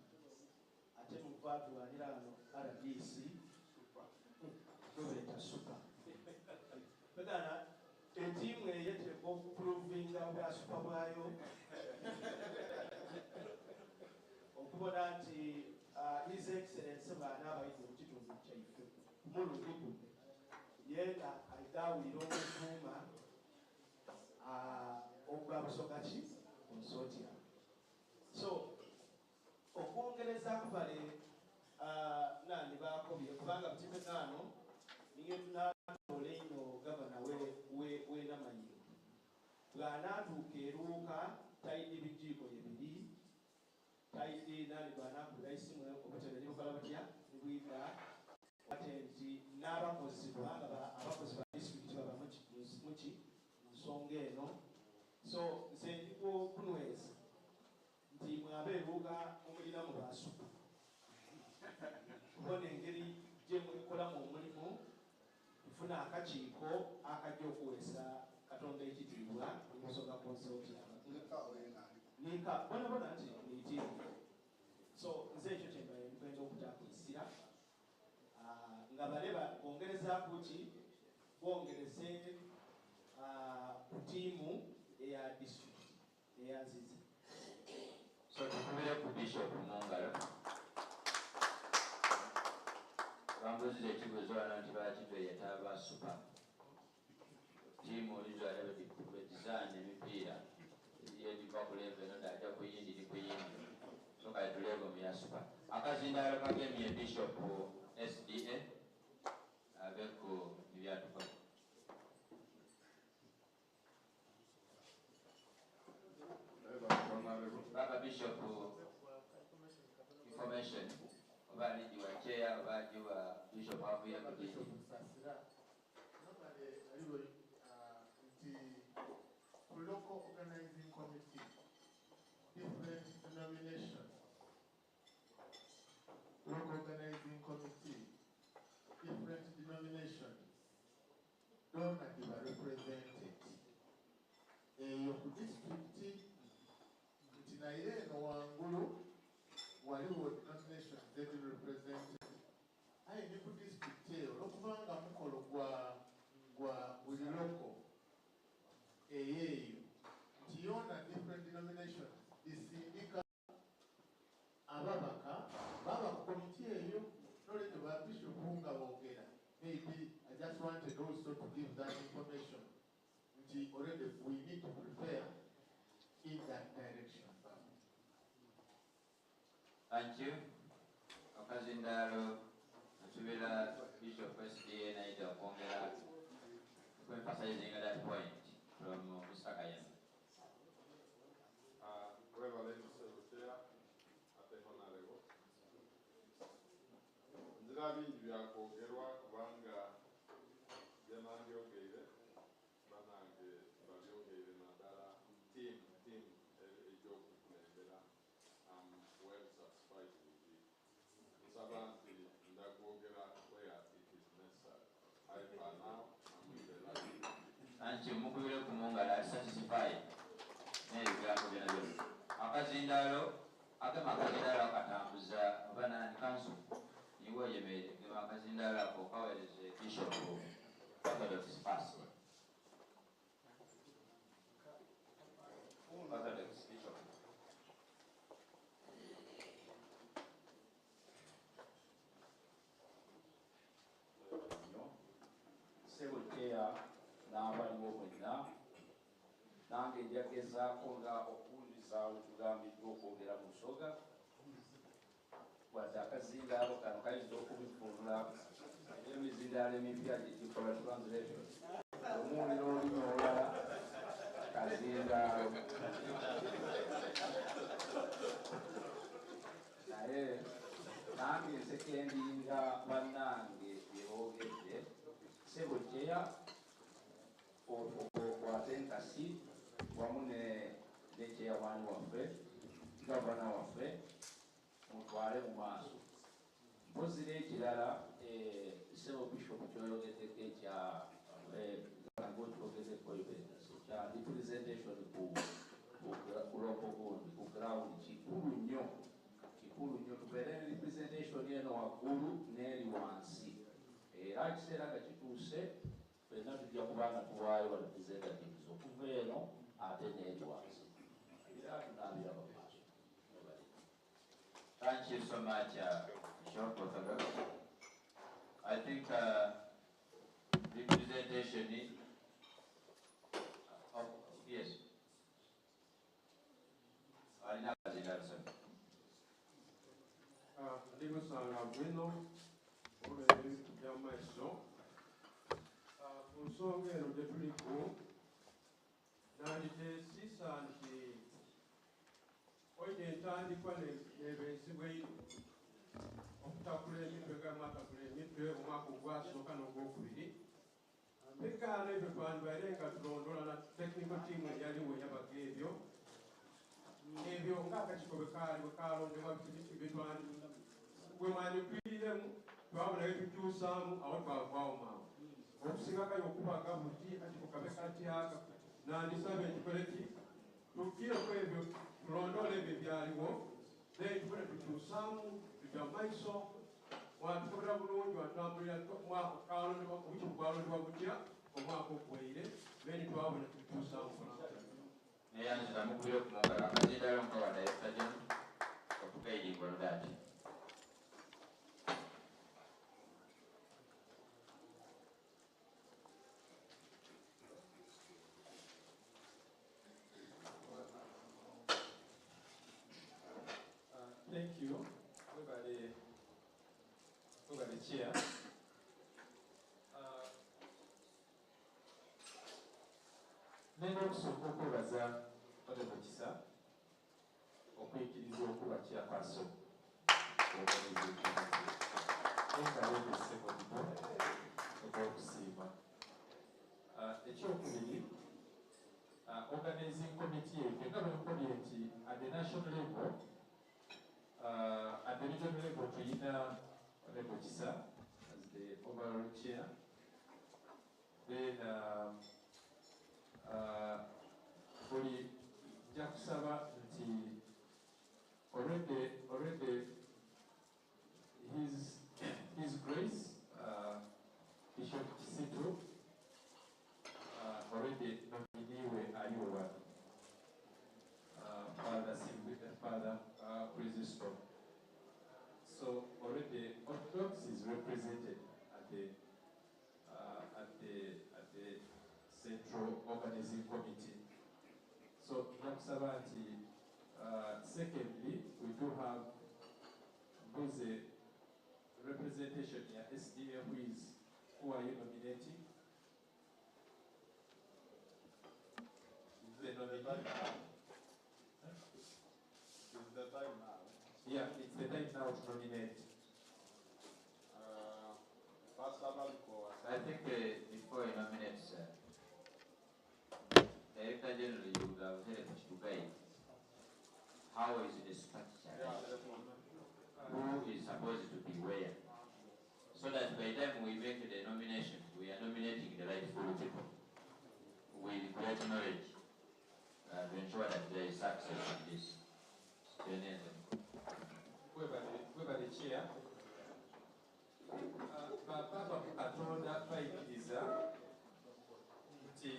Ate muva tulwanira ghano RDC gwebeeta super. Kwegana etiimu eyo eteekwa okupuruvinga obwa super bwayo okubona nti His Excellency bw'anaaba aidha mu kitundu kyaife ku mulundi guno yeena aidha awulira omuvuuma ogwa Busoga ki Consortium. So okwongerezaku bale nani baakobye kubanga buti ghano niye tunaatoola einho gavana w'e Namayiro bw'anaatuuka e Luuka taidhi bijiiko ye biri, taidhi nani bw'anaakubira isimu obutebe ni bukola butya ni bwidha ate nti n'abakozi kubanga abakozi ba disitulikiti baba muki mu nsonga eno. So nze ndi kunweza nti mwe abeeruuka mumulinamu ba super kubona engeri gye mwekolamu omulimu tufune akakiiko akajja okuweesa Katonda ekitiibwa mu Busoga Consortium. Nika bonabona nti niitiimu. So nze ekyo kye mbaire ndikwenda okutaaku essira nga bale bongerezaaku ki bongereze ku tiimu eya disitulikiti eya Nzizi. So tukubireku Bishop mungalo. Bambuziza ekibuzo wano nti lwaki tweyeta ba super tiimu usually bwedhizaana emipiira ediva ku level eno dhaja ku yindi ni ku yindi so kale tulevo mu ya super. Akazindaalo kagemye Bishop SDA abeku ni byatukoba. Baba Bishop information oba aligiwa chair oba agiwa Bishop avuye ku DG. Normally, aliwo nti ku local organizing committee, different denominations, local organizing committee, different denominations, dona giba represented. Eyo ku disitulikiti nti naye eno wangulu waliwo denominations eziri represented aye ne ku disitulikiti eyo olwokubanga mukolo gwa buli local eyeeyo nti yona different denominations disindika ababaka baba ku komiti eyo. Nolwekyo ba bishop nga boogera, maybe I just wanted also to give that information nti already we need to prepare in that direction. Thank you. Akazindaalo nsubira Bishop SDA naija okwongera emphasizing that point from Mr. Kayembe. Webale ssebo chair ate honorable. Nzira bingi byakwogerwa kubanga byenandyogeire banange babyogeire naddala team egy'okukulembera. I'm well satisfied with it. Nsaba nti ndakwogera where it is necessary. I for now I'm with the light. Thank you. Mukubire ku mungalo ali satisfied n'ebigambo byona byona. Akazindaalo agema akazindaalo akatambuza oba nani kanso niwe oyemeere gema akazindaalo ako kaweereze Bishop Orthodox first. Orthodox Bishop. Nnyo ssebo chair n'abaliwo mwenna, nange njagezaako nga okuwuliriza wetugambiddwa okwogera mu Lusoga wadde akazindaalo kano kayinza okubivuunula era emizindaalo emipya gyegikola translation omuwulira olulimi olulala kazindaalo naye nange nsekendinga bannange bye boogedde. Ssebo chair, okwate enkasi wamu ne chairman waffe, gavana waffe, mutwale mu maaso. Mpozi n'ekirala ssebo Bishop ky'oyogeddeko ekya ng'okyogezeko ekya representation ku ku local gundi ku ground kikulu nnyo kikulu nnyo tubeere ne representation eno waggulu n'eri wansi era ekiseera nga kituuse ffenna tujja kuba nga tuwaayo ba representatives okuva eno ate n'eri wansi era tunaabiraba mu maaso. Thank you so much, Bishop Orthodox. I think representation is, oh, yes. Alina akazinda lusome. Ndi musanga bwino olw'ebintu by'amaiso ku nsonga eno gye tuliku nanditeesisa nti oide entandikwa n'eba enzibu einho okutakula emitwe nga mwatakula emitwe omwaka ogwasooka n'ogwokubiri mpegaano ebyo twandibaire nga tulondola na technical team eyaliwo eyabaga ebyo ebyo ng'akakiiko bwe kaali bwe kalondebwa biki bye bwe mwanyukiriremu twabona bye tukyusaamu awo twavaawo mangu okusinga okubaga buti akakiiko kabe katya nandisabye tukole ki tugireku ebyo tulondole ebyo ebyaliwo then tubone tukyusaamu tujja mu maiso mwatukobera bulungi watutambulira kalondebwa obukiiko bwalondebwa butya omwaka oguwaire then twabona tukyusaamu. Neyanziza mukubire ku mungalo akazindalo nkawa Director General okuguiding on that. Thank you. Webale, webale chair. Nenda okusooka okwebaza Honorable Kisa okuyikiriza okuba chairperson organizing committee. Engalo ssebo ogw'okusiima. Ekyokubiri, organizing committee yaife nga bwe nkobye nti at the national level, at the regional level tuyina Honorable Kisa as the overall chair. Then buli nja kusaba nti already His Grace Bishop Kisitu already nominee we aliwo wano, Father Simbi, Father Chrysostom. So already Orthodox is represented at the Central Organizing Committee. So nja kusaba nti secondly we do have mbuze representation ya SDA. Who are you nominating? The nominee? Is the time now? Yeah, it's the time now to nominate. Pastor Baliko. I think before you nominate, sir, Director General, you would have helped to guide how is the structure, who is supposed to be where, so that by the time we make the nomination, we are nominating the rightful people with great knowledge to ensure that there is success in this. Webale chair. Baba Katonda bayigiriza nti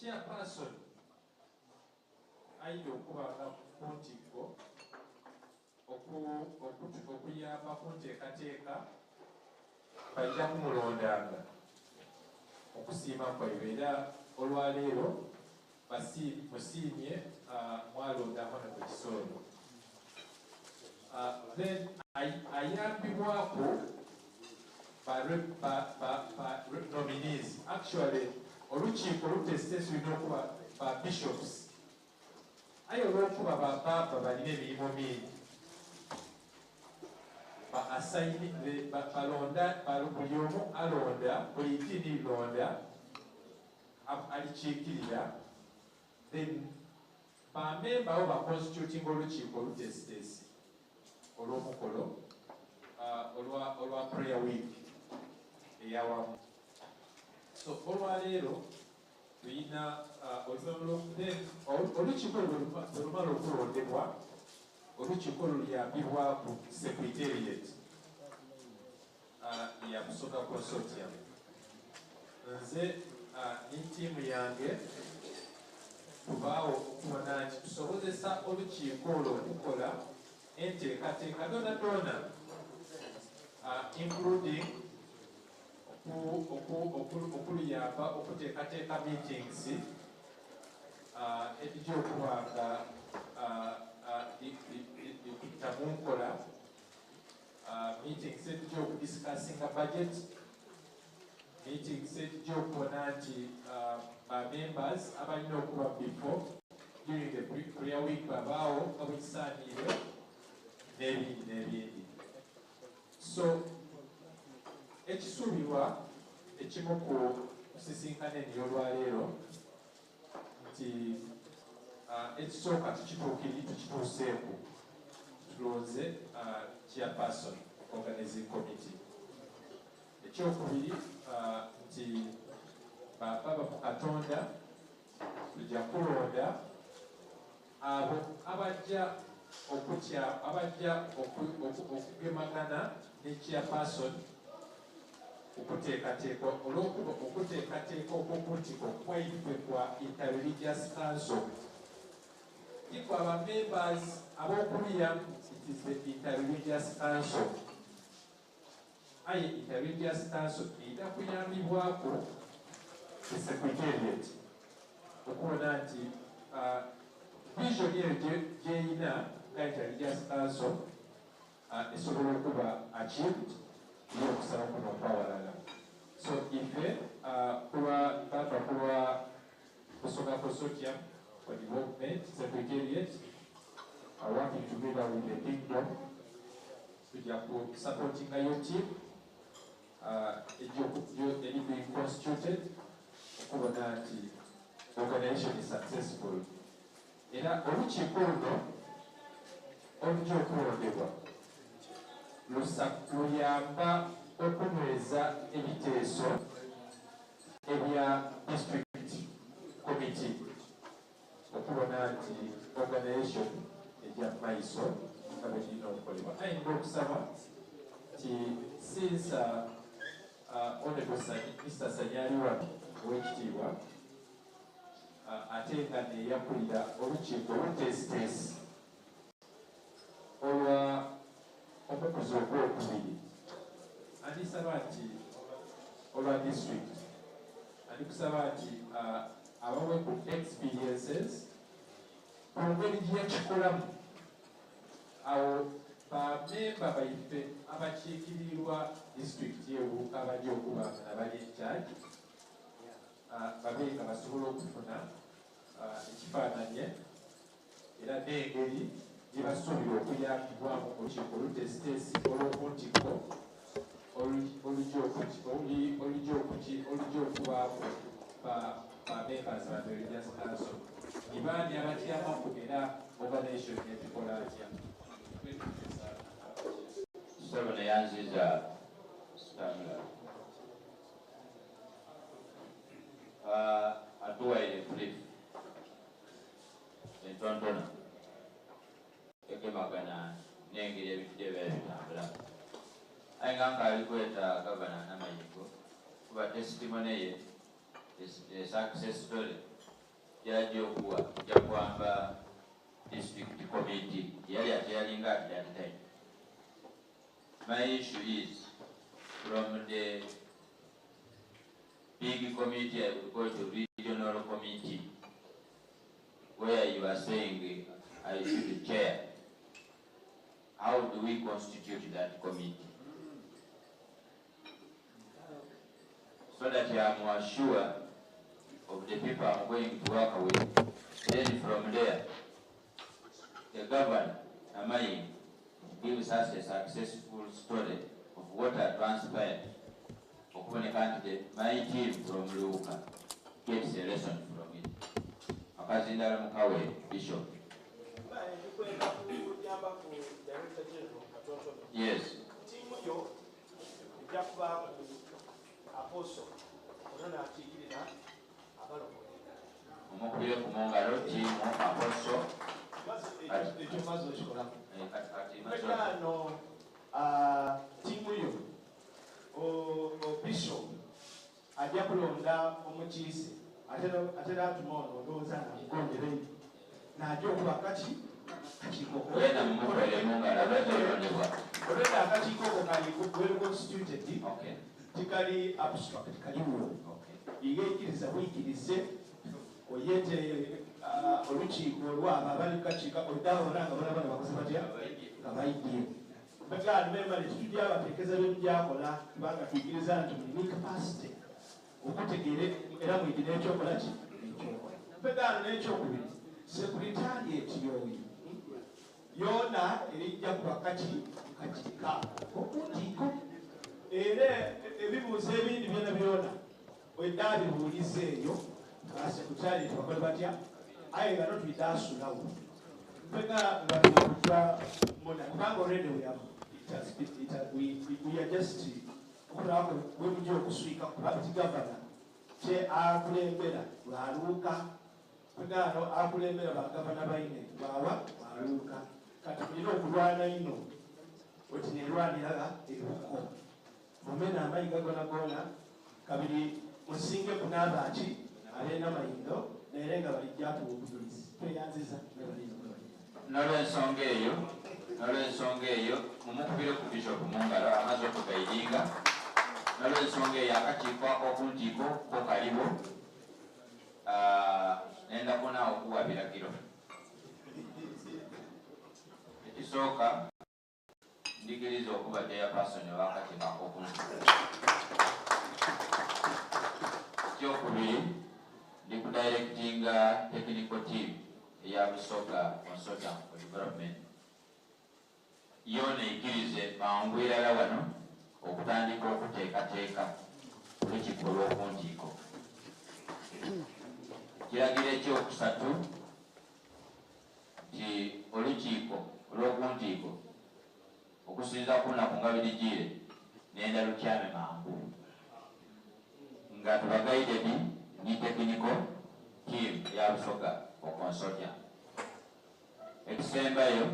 chairperson ayina okubanga ku ntikko okuyamba ku nteekateeka bajja kumulondanga okusiima kwaibwe era olwaleero musiimye mwalonda Honorable Kisolo. Then ayambibwako ba nominees. Actually olukiiko oluteesiteesi lulina okuba ba bishops aye olw'okuba bapaapa balina emirimu mingi ba assign balonda buli omu alonda buli ddiini lilonda alikiikirira then bamemba abo baconstituting olukiiko oluteesiteesi olw'omukolo. olwa prayer week eyawamu. So olwaleero tulina oluvannyuma then olukiiko olwo bwe lumala okulondebwa, olukiiko olwo luyambibwaku secretariat ya Busoga Consortium. Nze ni ttiimu yange tubaagho okubona nti tusobozesa olukiiko olwo okukola enteekateeka dhoonadhoona including okuluyamba okuteekateeka meetings edhija okuba nga dhibita mu nkola, meetings edhija okudiscussinga budget, meetings edhija okubona nti ba members abalina okuba before during the prayer week babaawo nga bwekisaaniire n'ebindi n'ebindi. So ekisuubirwa ekimu ku kusisinkana eno ey'olwaleero nti ekisooka tukituukiri tukituuseeku, tulonze chairperson, organizing committee. Ekyokubiri nti baba mu Katonda tujja kulonda abo abajja okutya abajja okugemagana ne chairperson okuteekateeka, olw'okuba okuteekateeka okw'okuntiko kwaife kwa Interreligious Council, ti kwa ba members ab'okuliya, it is the Interreligious Council. Aye Interreligious Council erina kuyambibwako the secretariat okubona nti vision eyo gyeyina nga Interreligious Council esobola okuba achieved ye okusaba kuno okwawalala. So ife kulwa baba kulwa Busoga Consortium for Development Secretariat are working together with the kingdom, tujja ku supportinga your team eri being constituted okubona nti organization is successful. Era olukiiko luno olujja okulondebwa luyamba okunyweza ebiteeso ebya district committee okubona nti organization ejja mu maiso nga bwe kirina okukolebwa. Ayinza okusaba nti since Honorable Mr. Sanyali wano ow'ekitiibwa, ate nga neyakulira olukiiko oluteesiteesi olwa omukuzi ogwokubiri, andisaba nti olwa district, andikusaba nti abawe ku experiences ku ngeri gye yakikolamu awo bamemba baife abakiikirirwa disitulikiti y'ebuuka abajja okuba nga nabali in charge babe nga basobola okufuna ekifaananye era n'engeri gye basuubira okuyambibwamu mu lukiiko oluteesiteesi olw'okuntikko olujja okubaamu ba members ba the Religious Council, ni baani abatyamaku era organization ekikola atya. Ssebo, neyanziza Stanley. Atuwaire brief entontono egemagana n'engeri ebintu gye biba bitambula. Aye nga nkaali kweta Gavana Namayingo kuba testimony ye, success story gyajja okuwa, ejja kuwamba district committee yali ate yalinga at that time. My issue is from the big committee, I would go to regional committee, where you are saying I should chair. How do we constitute that committee so that I am more sure of the people I'm going to work with? Then from there, the governor, Amayi, gives us a successful story of what had transpired. Okuboneka nti my team from Luuka gets a lesson from it. Akazindalo mukawe, Bishop. Ndikwenda kuyamba ku Director General katonotono. Yes. Ttiimu yo. Apostle ono n'akiikirira abalokole. Mumukubireku mu ngalo ttiimu Apostle. Ekyo maze okikolaku. Mpegaano ttiimu yo Bishop aja kulonda omukiise atera atuma ono ndowooza namugondera einho naja okuba kaki kakiiko ko. Weena mumukwere mu ngalo amaze olondebwa. Olwedda akakiiko ko kali well constituted tikali abstract kaliwo. Igheikiriza bwikirize oyete olukiiko olwabo abali kukakiiko ako oidha bona nga bonabona bakoze batya nga baidhye. Mpegaano memale titugya bateekeza bye mugya kola kubanga twikiriza nti muli ni capacity okutegeera era mwidhi n'ekyokola ki ekyokola. Mpegaano n'ekyokubiri Secretariat yoyo yoona erijja kuba kaki kakiiko okuntiiko era ebibuuzo ebindi byona byona oidha bibuuliza eyo ba Secretariat bakole batya aye ghano twidha sulawo mpega nga tuli muna kubanga already we have it has been, it has, we, we are just okulaba bwe mujja okuswika kuba nti gavana kye akulembera lwaluuka mpega ano akulembera bagavana baine bawa lwaluuka kati mulina okulwana ino oti nerwanira ebuko mumena amayiga gonagona kabiri musingeku n'abaki ab'enamayindo naye nga balijja atuwa obujulizi tweyanziza. N'olwensonga eyo, mumukubire ku bishop mu ngalo amaze okugaidinga. N'olwensonga eyo akakiiko ak'okuntiiko ko kaliwo. Ah, nenda kunaawo okuwa biragiro. Ekisooka, ndigiriza okuba chairperson ow'akakiiko ak'okuntiiko. Ekyokubiri, ndi kudirectinga technical team eya Busoga Consortium for Development yoona eikirize mangu irala wano okutandika okuteekateeka olukiiko olw'okuntiiko. Kiragiro ekyokusatu nti olukiiko olw'okuntiiko okusinza ku lunaku nga birigiire nenda lutyame mangu nga tuba guided ni technical team eya Busoga for Consortium. Ekisembayo,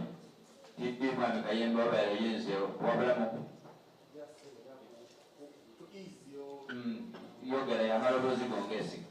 tiddi Mwami Kayemba obaire oyinza okuwabulamuku. Yogera yamaloboozi go ng'esiga.